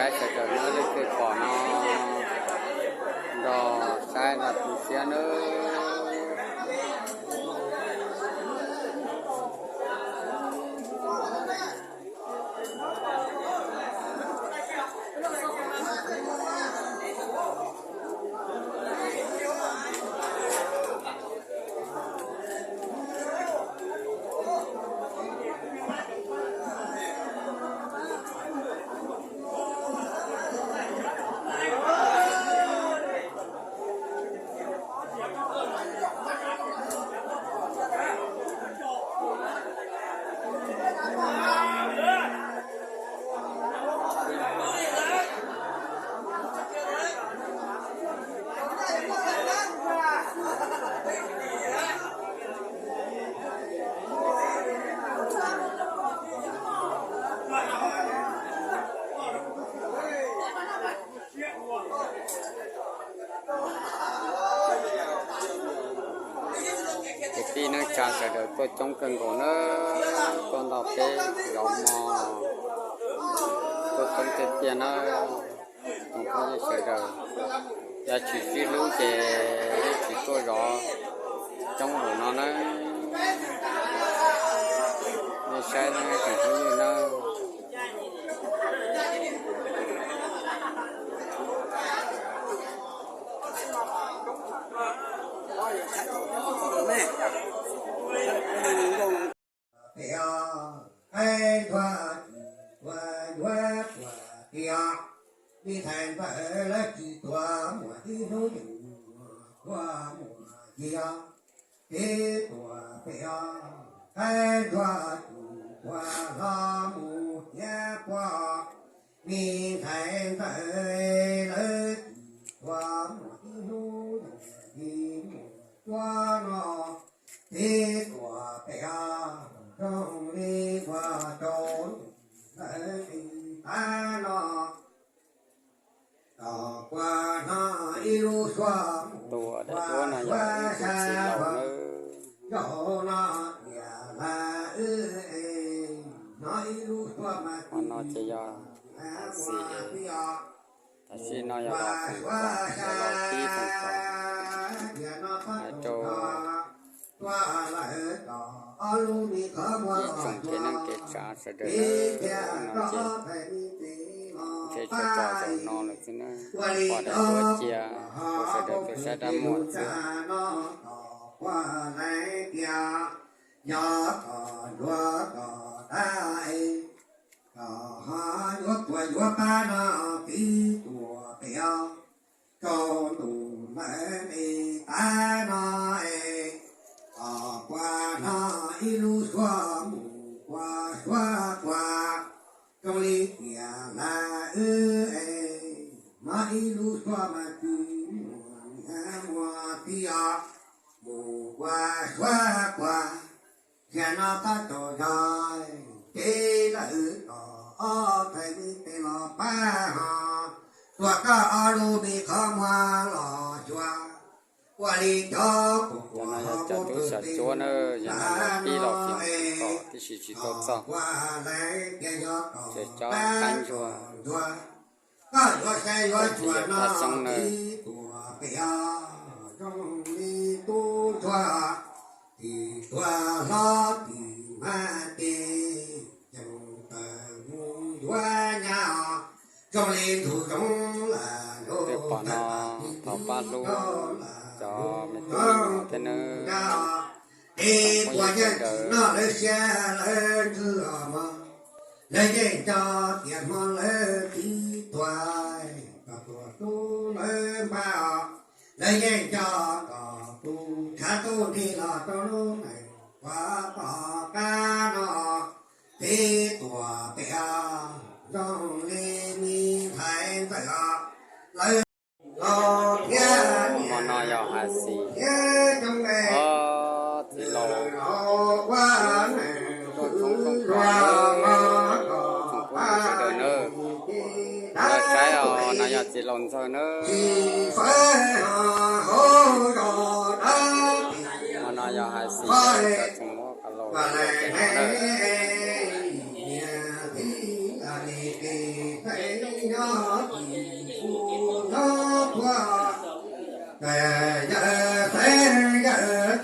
Sawv daws nyob leej twg pom no nrog saib nrog tu siab nawb. Kwv tij neej tsa sawv daws tuaj coob kawg nkaus nawb, tuaj nrog peb zov hmo tuaj coob tiag tiag nawb. Tsoom phooj ywg sawv daws, yog tsis sib hlub ces yeej tsis tuaj zov coob npaum no nawb. Nej saib nawb tsoom phooj ywg nawb. Peb os, qaib ntsuag tsis tuag yuav tuag tiag. Me ntxhais ntxawm lawv tsis tuag muaj ib hnub yuav tuag muaj tiag. Peb tuag peb os, qaib ntsuag tsis tuag hlo mus thiab puag. Me ntxhais ntxawm lawv tsis tuag muaj ib hnub yuav mus tuag no. Peb tuag peb os, zoo li ua rau ntawm li tag no. Tom puag no ib lub suab mus ua suab suab, zaum no tias lawv wb es, no ib lub suab mas no ces yog xis, tam sim no yog los feem tom, los tib feem tom, rau ib tsoom kev neej kev tsav sawv daws nawb. No ces ntshe tso tso zaum no lawm xwb nawb, pom daim duab cia rau sawv daws tuaj saib dab muag xwb. Yog kom ntuav kom tag es, kom ho yuav puas yuav pab no, peb tuag peb os, rau ntu lawm li tag no es, kom puas no ib lub suab mus ua suab puas, zoo li tias lawv wb es, no ib lub suab mas tsis muaj niam muaj txiv os, mus ua suab puas. Yam no tab tom yog peb lawm tom ob txhais me tes los pab ho, tuaj koj ob lub me qhov muag los xyuas, ua li cov pum no yog cov tub xyom cuab na, yog no yog pib los feem tom tib si tsis tau txog, ces cov qaib ntsuag, koj yuav saib yuav tsuas no tib tuag peb os, zoo li tub ntsuag, tsis tuag hlob tsis mag ces, ces tawm mus yuav nyab, zoo li ntug zoov lawm. Peb pom no thov pab hlub cov me tub me nyuam thiab nawb. Peb puas yeej tsis noj lawv siab lawv ntswg os mog, lawv yeej nco tias hmo lawv txiv tuag, kom tuam tub lawv npaj os, lawv yeej nco kom tus tshav tub nrig los rau lub neej uas tom qab no, peb tuag peb os, zoo li me ntxhais ntxawm os, lawv laus thiab niam no yog hais xis thiab coob, txiv laus, tsoom phooj ywg sawv daws nawb, los saib os, no yog txiv laus ntxawg nawb. Ho no yog hais xis, tsoom muab qas laus nawb. Yawg xeeb yawg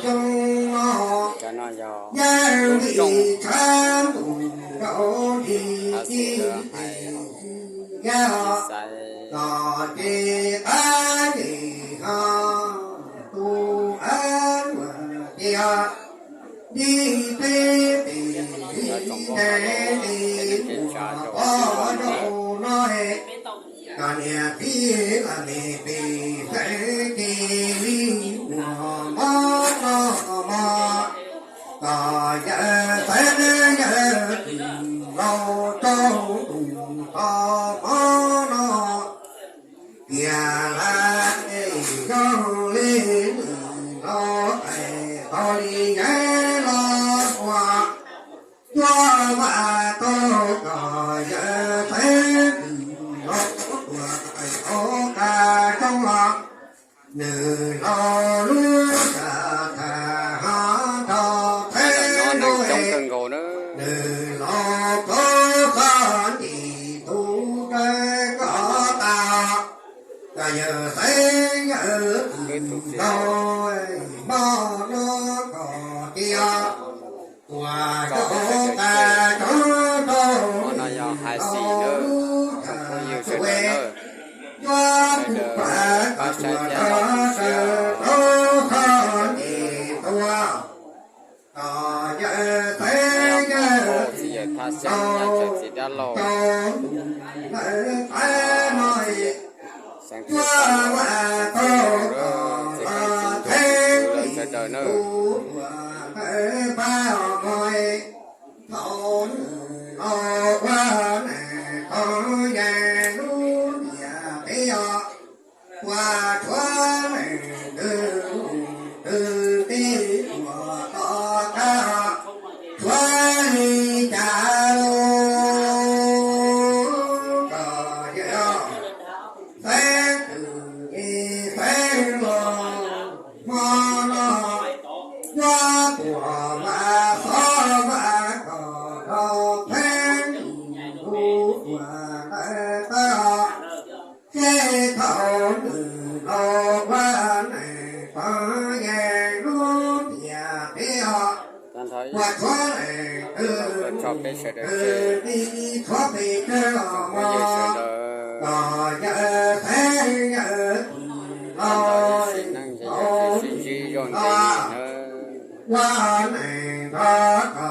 txwm laus xyoo no, yawg vim tshav ntuj nraug nrig ci tes xwm yaj, los ces qab ces ho tus ab luag tiag. Nrig peb pem li ntev li muaj ob zaug no, koj niam txiv los me pem xeeb ces li muaj mob no mog. Koj yawg xeeb yawg txwm laus rau ntuj tho mob no, tiag lawm es zoo li nws los qais tau li yeeb los ua, cuaj vaj tau koj yawg xeeb txwm laus tuaj qais tau qab coob los, nws laus lub sij hawm ho nrog theeb nws laus kov qhov ncig tus rawg koj tas, koj yawg xeeb yawg txwm laus mob no koj tiag. Ua rau qab coob rau nws laus lub sij hawm, cuaj tus pab koj tuaj rov raws rau qhov ncig tuaj. Koj yawg xeeb yawg txwm laus rau ntuj lawv qab no, cuaj vaj tau koj los theeb li tus tuaj ntawm pab mog. Thaum nws los ua neej tau yeej lub ntiaj teb os, ua tshuav neeg twg twg tib tuaj tom qab, tshuav li cas los koj yawg xeeb twm li xeeb los hmo no, cuaj puas vaj xob vaj koj rov theeb nws lub tuaj ntawm pab. Seb thaum nws los ua neej tau yeej lub ntiaj teb os, ua tshuav neeg twg twg tib tshuav pes tsawg os mog. Koj yawg xeeb yawg txwm laus tau ntsib zog ntev li na, ua neej nrog koj